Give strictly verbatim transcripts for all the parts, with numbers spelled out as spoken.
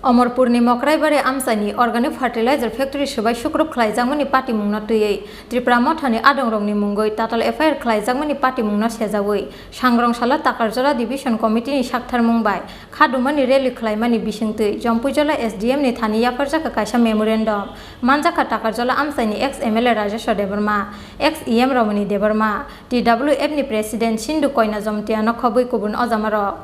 Omorpurni Mokraibari amchaini organic fertilizer factory swbai sukrup khlaijakmani patimungno twiwi Tipra Mothani adongrokni mungwi tatal F I R khlaijakmani patimungno sejawi Sangrong salo Takarjala Division Committee ni saktharmung bai khadumani rally khlaimani bisingtwi Jompuijola S D M ni thani yapharjakha kaisa memorandum. Manjakha Takarjala amchaini ex M L A Rajeshwar Debbarma, ex E M Romani Debbarma, T W F ni President Sindhu Koina Jomtiano khobwi kubun ojamarok.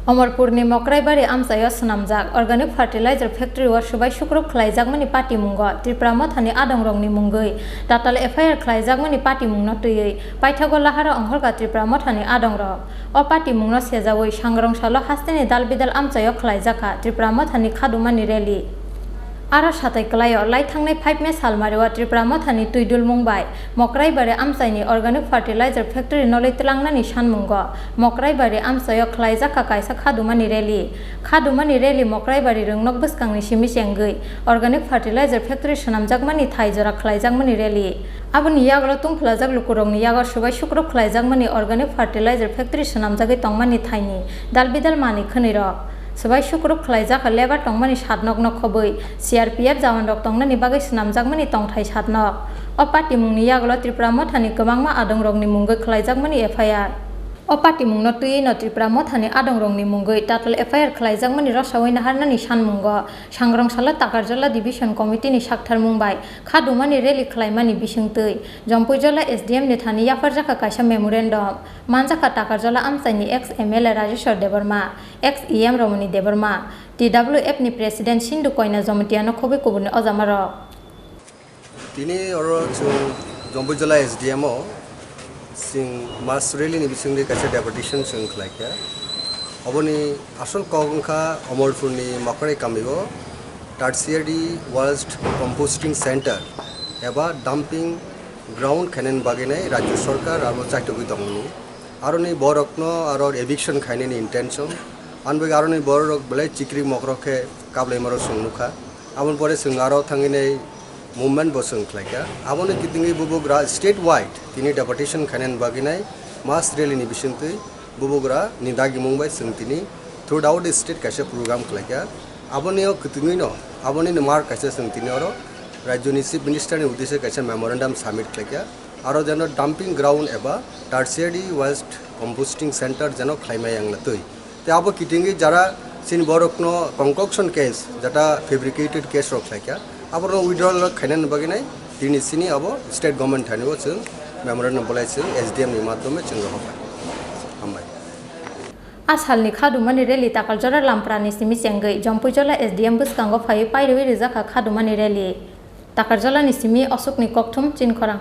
Omorpurni Mokraibari amchaio swnamjak organic fertilizer factory o swbai sukrup khlaijakmani patimungo Tipra Mothani adongrokni mungwi tatal F I R khlaijakmani patimungno twiwi paithago lahara ongkhorkha Tipra Mothani adongrok. O patimungno sejawi Sangrong salo hasteni dalbidal amchaio khlaijakha Tipra Mothani khadumani rally. Aro satai kwlaio lai thangnai five May salmario Tipra Mothani twidulmung bai Mokraibari amchaini organic fertilizer factory nolwi tlangnani sanmungo Mokraibari amchaio khlaijakha kaisa khadumani rally. Khadumani rally Mokraibari rwngnok bwskangni simi chengwi organic fertilizer factory swnamjakmani thai jora khlaijakmani rally. Aboni yagulo tungphlajak lukurokni yago swbai sukrup khlaijakmani organic fertilizer factory swnamjagwi tongmani thaini dalbidal manwi khwnwirok. Swbai sukrup khlaijak labour tongmani satnokno khobwi C R P F jawanrok tongnani bagwi swnamjakmani tongthai satnok. O patimungni yagulo Tipra Mothani kwbangma adongrokni mungwi khlaijakmani F I R. O patimungno twiwi no Tipra Mothani adongrokni mungwi tatal F I R khlaijakmani rosawi naharnani sanmungo Sangrong salo Takarjala Division Committee ni saktharmung bai khadumani rally khlaimani bisingtwi Jompuijola S D M ni thani yapharjakha kaisa memorandum. Manjakha Takarjala amchaini ex M L A Rajeshwar Debbarma, ex E M Romani Debbarma, T W F ni President Sindhu Koina Jomatiano khobwi kuburni ojamarok. Tini oro chwng Jompuijola S D M o chwng mass rally ni bisingtwi kaisa deputation chwng khlaikha. Oboni asol kok wngkha Omorpurni Mokrai kamio tertiary waste composting center eba dumping ground khainani bagwi nai Rajya Sarkar abo chaitugwi tongmani. Aroni borokno aro eviction khainani intention. Ani bagwi aroni borok belai chikri mokrok khe kablaimaro chwng nukha. Aboni pore chwng aro thangwi nai movement bo chwng khlaikha. Aboni kitingwi bubugra state wide tini deputation khainani bagwi nai mass rally ni bisingtwi bubugra ni dagimung bai chwng tini throughout the state kaisa program khlaikha. Aboni o kitingwi no, aboni no mark kaisa chwng tini oro Rajyoni Chief Minister ni uddeshe kaisa memorandum submit khlaikha. Aro jeno dumping ground eba tertiary waste composting center jeno khlaimai ang twi. Te abo kitingwi jara chini borokno concoction case, jata fabricated case rok khlaikha, aborokno withdrawal khainani bagwi nai tini chini abo state government thani o chwng memorandum bolai chwng S D M ni madhyome chwng rohorkha. Hambai. A salni khadumani rally Takarjala Lamprani simi chengwi Jompuijola S D M bwskango phaiwi pairwi rijakha khadumani rally. Takarjalani simi Aswkni kokthum Chinkhorang.